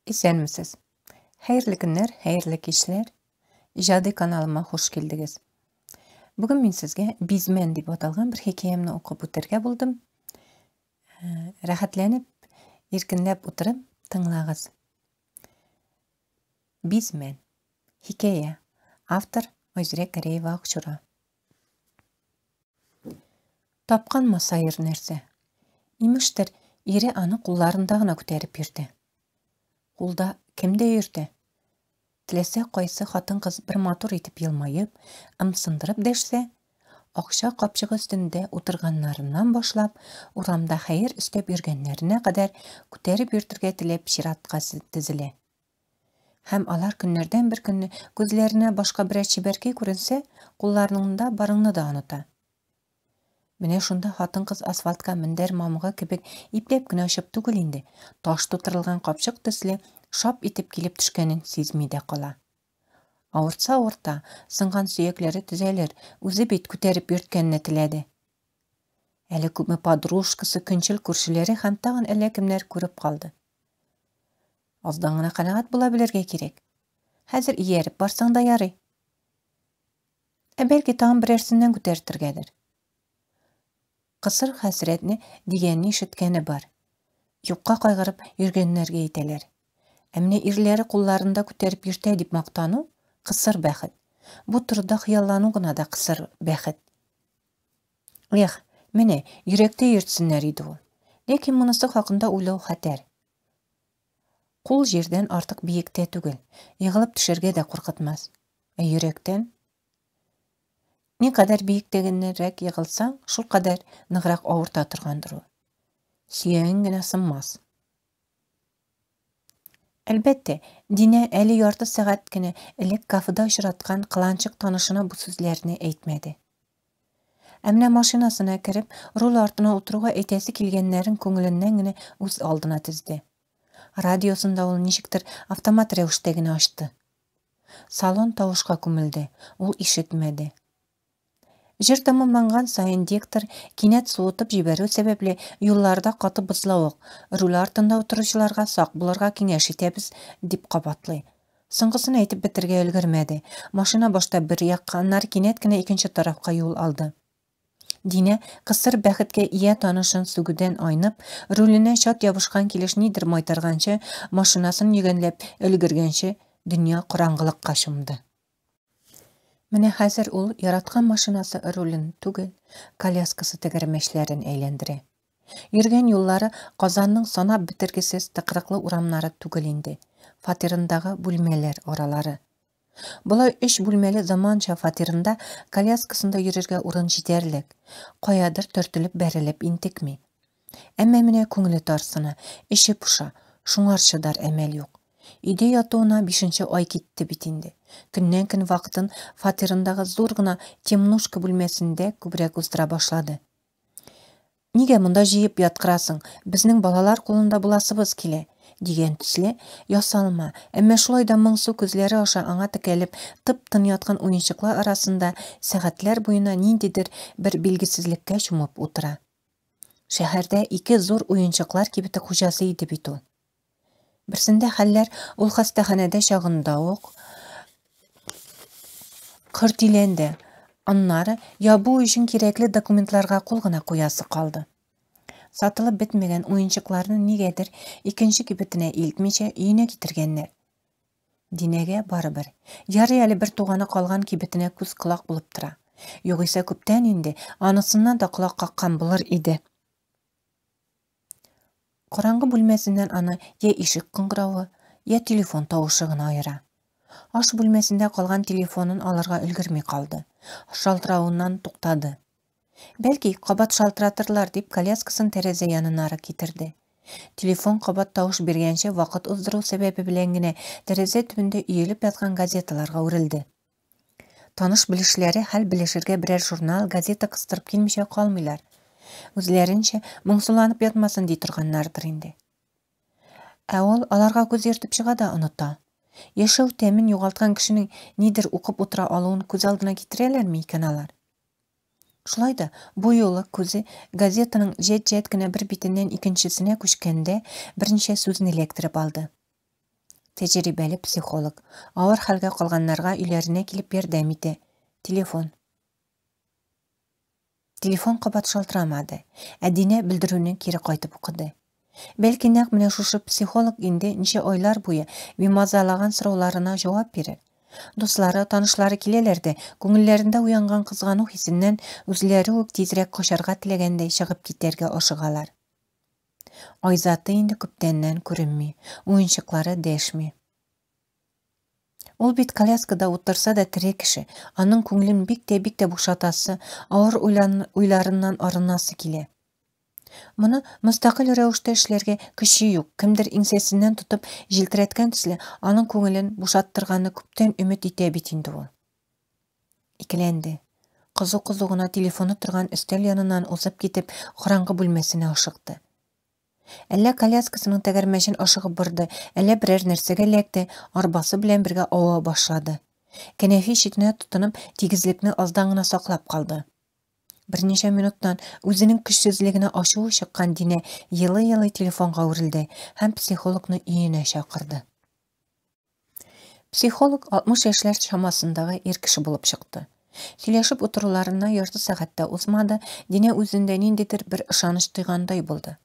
Исәнмесез. Хәерле көннәр, хәерле кичләр. Иҗади каналыма хуш килдегез. Бүген мин сезгә Бизмән дип аталган бер хикәямне укып үтәргә булдым. Э, рәхәтләнеп, иркенләп утырып тыңлагыз. Бизмән. Хикәя. Автор Айзирә Гәрәева Акчура. Тапкан масаер нәрсә. Имештер, ире аны кулларында гына күтәреп йөртә. Кулда кемдә йөртә? Теләсә кайсы хатын-кыз бер матур итеп елмаеп, ымсындырып дәшсә, акча капчыгы өстендә утырганнарыннан башлап, урамда хәер өстәп йөргәннәренә кадәр күтәреп йөртергә теләп чиратка тезелә. Һәм алар көннәрдән бер көнне күзләренә башка берәр чибәркәй күренсә, кулларыңда барыңны да оныта. Менә шунда хатын-кыз асфальтка мендәр мамыгы кебек ипләп кенә очып түгел инде, таш тутырылган капчык төсле шап итеп килеп төшкәнен сизми дә кала. Авыртса авырта, сынган сөякләре төзәлер, үзе бит күтәреп йөрткәнне теләде. Әле күпме подружкасы, көнчел күршеләре һәм тагын әллә кемнәр күреп калды. Аздан гына канәгать була белергә кирәк. Хәзер ияреп барсаң да ярый. Ә бәлки тагын берәрсеннән күтәртергәдер. Кысыр хәсрәтне дигәнне ишеткәне бар. Юкка кайгырып йөргәннәргә әйтәләр. Ә менә ирләре кулларында күтәреп йөртә дип мактану кысыр бәхет. Бу турыда хыяллану гына да кысыр бәхет. Эх, менә йөрәктә йөртсеннәр иде ул. Ләкин монысы хакында уйлау хәтәр. Кул җирдән артык биектә түгел, егылып төшәргә дә куркытмас. Ә йөрәктән? Никадәр биектәгеннәрәк егылсаң, шулкадәр ныграк авырта торгандыр ул. Сөягең генә сынмас. Әлбәттә, Динә әле ярты сәгать кенә элек кафеда очраткан кыланчык танышына бу сүзләрне әйтмәде. Ә менә машинасына кереп, руль артына утыруга әйтәсе килгәннәрен күңеленнән генә үз алдына тезде. Радиосын да ул ничектер автомат рәвештә генә ачты. Салон тавышка күмелде, ул ишетмәде. Җыр тәмамланган саен диктор кинәт суытып җибәрү сәбәпле юлларда каты бозлавык, руль артында утыручыларга сак булырга киңәш итәбез, дип кабатлый. Соңгысын әйтеп бетергә өлгермәде. Машина башта бер якка, аннары кинәт кенә икенче тарафка юл алды. Динә, кысыр бәхеткә ия танышын сүгүдән айнып, руленә чат ябышкан килеш нидер майтарганчы, машинасын йөгәнләп өлгергәнче, дөнья караңгылыкка чумды. Менә хәзер ул яраткан машинасы рулен түгел, коляскасы тәгәрмәчләрен әйләндерә. Йөргән юллары Казанның санап бетергесез тыкрыклы урамнары түгел инде, фатирындагы бүлмәләр аралары. Болай өч бүлмәле заманча фатирында коляскасында йөрергә урын җитәрлек, каядыр төртелеп-бәрелеп интекми. Әмма менә күңеле тарсына, эче поша, шуңар чыдар әмәл юк. Өйдә ятуына бишенче ай китте бит инде. Көннән-көн вакытын фатирындагы зур гына темнушка бүлмәсендә күбрәк уздыра башлады. Нигә монда җыеп яткырасың, безнең балалар кулында буласыбыз килә, дигән төсле, ясалма, әмма шулай да моңсу күзләре аша аңа текәлеп тып-тын яткан уенчыклар арасында сәгатьләр буена ниндидер бер билгесезлеккә чумып утыра. Шәһәрдә ике зур уенчыклар кибете хуҗасы иде бит ул. Берсендә хәлләр ул хастаханәдә чагында ук хөртиләнде. Аннары ябу өчен кирәкле документларга кул гына куясы калды. Сатылып бетмәгән уенчыкларны нигәдер икенче кибетенә илтмичә өенә китергәннәр. Динәгә барыбер. Ярый әле бер туганы калган кибетенә күз-колак булып тора. Югыйсә күптән инде анысыннан да колак каккан булыр иде. Караңгы бүлмәсеннән аны я ишек кыңгыравы, я телефон тавышы гына аера. Аш бүлмәсендә калган телефонын алырга өлгерми калды. Шалтыравыннан туктады. Бәлки, кабат шалтыратырлар дип коляскасын тәрәзә янынарак китерде. Телефон кабат тавыш биргәнче вакыт уздыру сәбәбе белән генә тәрәзә төбендә өелеп яткан газеталарга үрелде. Таныш-белешләре хәл белешергә берәр журнал, газета кыстырып килмичә калмыйлар. Үзләренчә моңсуланып ятмасын ди торганнардыр инде. Ә ул аларга күз йөртеп чыга да оныта. Яшәү тәмен югалткан кешенең нидер укып утыра алуын күз алдына китерәләрме икән алар? Шулай да бу юлы күзе газетаның җәт-җәт кенә бер битеннән икенчесенә күчкәндә берничә сүзне эләктереп алды. Тәҗрибәле психолог. Авыр хәлгә калганнарга өйләренә килеп ярдәм итә. Телефон. Телефон кабат шалтырамады. Ә Динә белдерүне кире кайтып укыды. Бәлки нәкъ менә шушы психолог инде ничә айлар буе бимазалаган сорауларына җавап бирер. Дуслары, танышлары киләләр дә, күңелләрендә уянган кызгану хисеннән үзләре үк тизрәк качарга теләгәндәй чыгып китәргә ашыгалар. Айзаты инде күптәннән күренми, уенчыклары дәшми. Ул бит коляскада утырса да тере кеше, аның күңелен бик тә бик тә бушатасы, авыр уйларыннан арынасы килә. Моны мөстәкыйль рәвештә эшләргә көче юк, кемдер иңсәсеннән тотып җилтерәткән төсле, аның күңелен бушаттырганны күптән өмет итә бит инде ул. Икеләнде. Кызу-кызу гына телефоны торган өстәл яныннан узып китеп, караңгы бүлмәсенә ашыкты. Әллә коляскасының тәгәрмәчен ашыгып борды, әллә берәр нәрсәгә эләкте, арбасы белән бергә ава башлады. Кәнәфи читенә тотынып, тигезлекне аздан гына саклап калды. Берничә минуттан үзенең көчсезлегенә ачуы чыккан Динә елый-елый телефонга үрелде һәм психологны өенә чакырды. Психолог 60 яшьләр чамасындагы ир кеше булып чыкты. Сөйләшеп утыруларына ярты сәгать тә узмады, Динә үзендә ниндидер бер ышаныч тойгандай булды.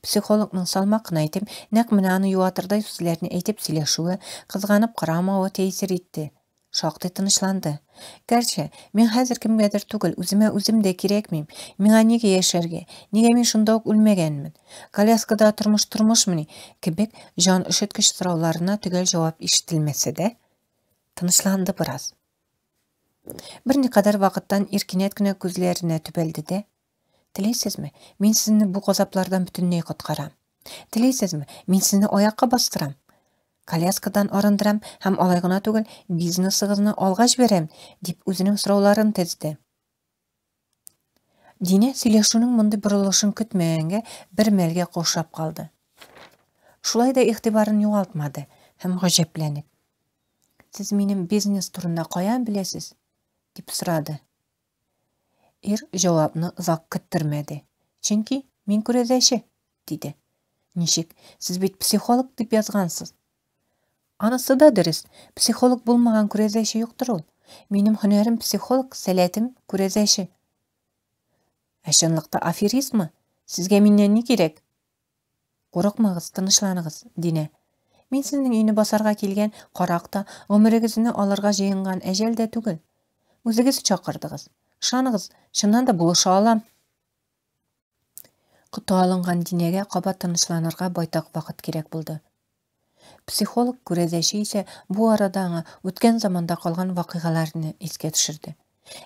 Психологның салмак кына итеп, нәкъ менә аны юатырдай сүзләрне әйтеп сөйләшүе, кызганып карамавы тәэсир итте. Шактый тынычланды. Гәрчә, мин хәзер кемгәдер түгел, үземә үзем дә кирәкмим. Миңа нигә яшәргә? Нигә мин шунда ук үлмәгәнмен? Коляскада тормыш тормышмыни? кебек җан өшеткеч сорауларына төгәл җавап ишетелмәсә дә, тынычланды бераз. Берникадәр вакыттан ир кинәт кенә күзләренә төбәлде дә, Телисезме, мин сезне бу газаплардан бөтенләй коткарам. Телисезме, мин сезне аякка бастырам. Коляскадан арындырам һәм алай гына түгел, бизнесыгызны алга җибәрәм, дип үзенең сорауларын тезде. Динә сөйләшүнең мондый борылышын көтмәгәнгә бер мәлгә каушап калды. Шулай да игътибарын югалтмады һәм гаҗәпләнеп: "Сез минем бизнес турында каян беләсез?" дип сорады. Ир җавапны озак көттермәде. Чөнки мин күрәзәче, диде. Ничек? Сез бит психолог дип язгансыз. Анысы да дөрес. Психолог булмаган күрәзәче юктыр ул. Минем һөнәрем психолог, сәләтем күрәзәче. Ә чынлыкта аферистмы? Сезгә миннән ни кирәк? Курыкмагыз, тынычланыгыз, Динә. Мин сезнең өйне басарга килгән карак та, гомерегезне алырга җыенган әҗәл дә түгел. Үзегез чакырдыгыз. Ышаныгыз, чыннан да булыша алам. Коты алынган Динәгә кабат тынычланырга байтак вакыт кирәк булды. Психолог күрәзәче исә бу арада аңа үткән заманда калган вакыйгаларны искә төшерде.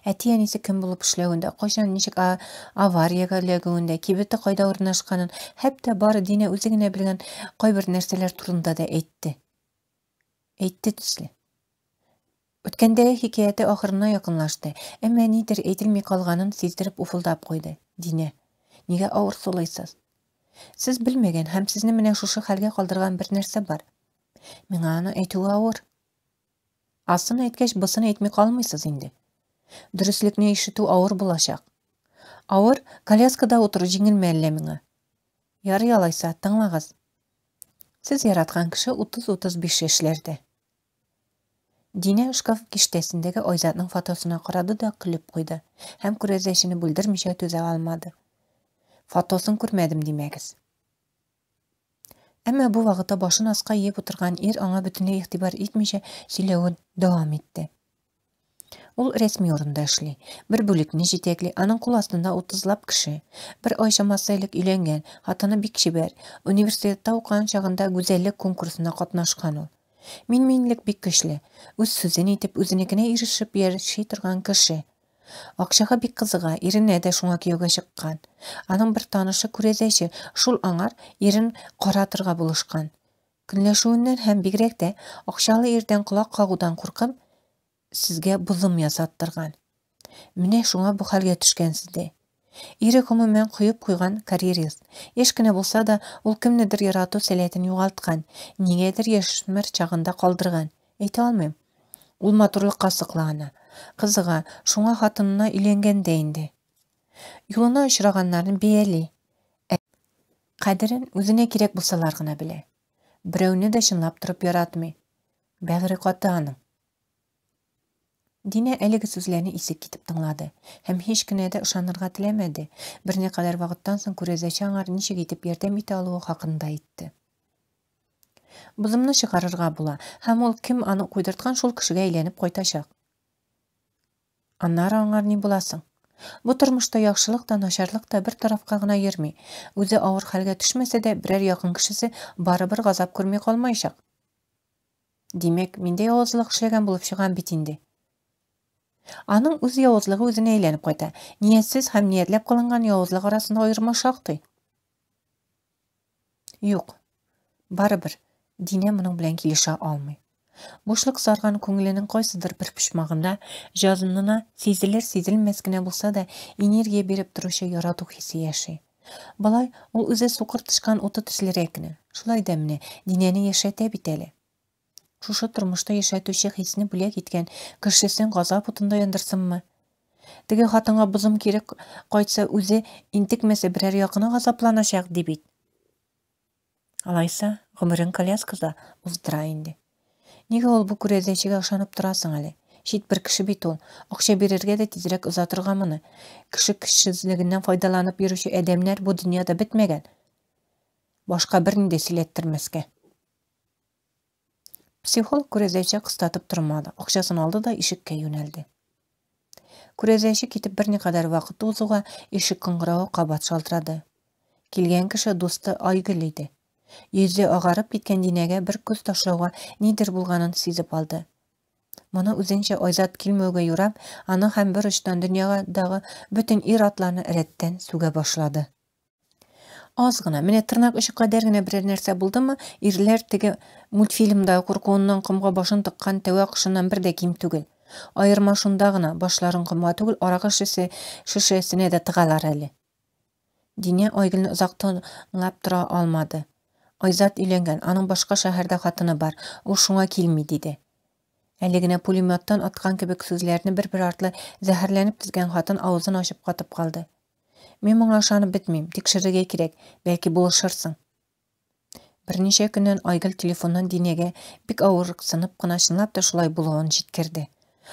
Әти-әнисе кем булып эшләвен дә, кайчан ничек авариягә эләгүен дә, кибете кайда урнашканын, хәтта бары Динә үзе генә белгән кайбер нәрсәләр турында да әйтте. Әйтте төсле. Үткәндәге хикәяте ахырына якынлашты, әмма нидер әйтелми калганын сиздереп уфылдап куйды. Динә, нигә авыр сулыйсыз? Сез белмәгән һәм сезне менә шушы хәлгә калдырган бер нәрсә бар. Миңа аны әйтүе авыр. Асын әйткәч, бысын әйтми калмыйсыз инде. Дөреслекне ишетү авыр булачак. Авыр, коляскада утыру җиңелме әллә миңа? Ярый алайса, тыңлагыз. Сез яраткан кеше 30-35 яшьләрдә. Динә шкаф киштәсендәге Айзатның фотосына карады да көлеп куйды һәм күрәзәчене бүлдермичә түзә алмады. Фотосын күрмәдем димәгез. Әмма бу вакытта башын аска иеп утырган ир аңа бөтенләй игътибар итмичә сөйләвен дәвам итте. Ул рәсми урында эшли. Бер бүлекне җитәкли, аның кул астында утызлап кеше. Бер ай чамасы элек өйләнгән, хатыны бик чибәр. Университетта укыган чагында гүзәллек конкурсына катнашкан ул. Мин-минлек бик көчле. Үз сүзен итеп, үзенекенә ирешеп яши торган кеше. Акчага бик кызыга, иренә дә шуңа кияүгә чыккан. Аның бер танышы күрәзәче, шул аңар ирен каратырга булышкан. Көнләшүеннән һәм бигрәк тә акчалы ирдән колак кагудан куркып, сезгә бозым ясаттырган. Менә шуңа бу хәлгә төшкәнсез дә. Ире гомумән коеп куйган карьерист. Яшь кенә булса да, ул кемнедер ярату сәләтен югалткан, нигәдер яшүсмер чагында калдырган. Әйтә алмыйм. Ул матурлыкка соклана, кызыга, шуңа хатынына өйләнгән дә инде. Юлына очраганнарын бәяли. Ә кадерен үзенә кирәк булсалар гына белә. Берәүне дә чынлап торып яратмый. Бәгыре каты аның. Динә әлеге сүзләрне исе китеп тыңлады һәм һич кенә дә ышанырга теләмәде. Берникадәр вакыттан соң күрәзәче аңар ничек итеп ярдәм итә алуы хакында әйтте. Бозымны чыгарырга була, һәм ул кем аны куйдырткан шул кешегә әйләнеп кайтачак. Аннары аңар ни була соң? Бу тормышта яхшылык та, начарлык та бер тарафка гына йөрми. Үзе авыр хәлгә төшмәсә дә, берәр якын кешесе барыбер газап күрми калмаячак. Димәк, мин дә явызлык эшләгән булып чыгам бит инде. Аның үз явызлыгы үзенә әйләнеп кайта. Ниятсез һәм ниятләп кылынган явызлык арасында аерма шактый. Юк. Барыбер Динә моның белән килешә алмый. Бушлык сарган күңеленең кайсыдыр бер почмагында җанына сизелер-сизелмәс кенә булса да энергия биреп торучы ярату хисе яши. Болай ул үзе сукыр тычкан уты төслерәк кенә. Шулай да менә Динәне яшәтә бит әле. Шушы тормышта яшәтүче хисне бүләк иткән кешесен газап утында яндырсынмы? Теге хатынга бозым кире кайтса, үзе интекмәсә, берәр якыны газапланачак, ди бит. Алайса, гомерен коляскада уздыра инде. Нигә ул бу күрәзәчегә ышанып торасың әле? Чит бер кеше бит ул. Акча бирергә дә тизрәк озатырга моны. Кеше көчсезлегеннән файдаланып йөрүче адәмнәр бу дөньяда бетмәгән. Башка берни дә сөйләттермәскә. Психолог күрәзәче кыстатып тормады, акчасын алды да ишеккә юнәлде. Күрәзәче китеп берникадәр вакыт узуга, ишек кыңгыравы кабат шалтырады. Килгән кеше дусты Айгөл иде. Йөзе агарып киткән Динәгә бер күз ташлауга нидер булганын сизеп алды. Моны үзенчә Айзат килмәүгә юрап, аны һәм бер очтан дөньядагы бөтен ир-атларны рәттән сүгә башлады. Аз гына, менә тырнак очы кадәр генә берәр нәрсә булдымы, ирләр теге мультфильмдагы куркуыннан комга башын тыккан тәвә кошыннан бер дә ким түгел. Аерма шунда гына, башларын комга түгел, аракы шешә, шешәсенә дә тыгалар әле. Динә Айгөлне озак тыңлап тора алмады. Айзат өйләнгән, аның башка шәһәрдә хатыны бар, ул шуңа килми, диде. Әле генә пулеметтан аткан кебек сүзләрне бер-бер артлы зәһәрләнеп тезгән хатын авызын ачып катып калды. Мин моңа ышанып бетмим, тикшерергә кирәк, бәлки булышырсың. Берничә көннән Айгөл телефоннан Динәгә бик авырыксынып кына чынлап та шулай булуын җиткерде.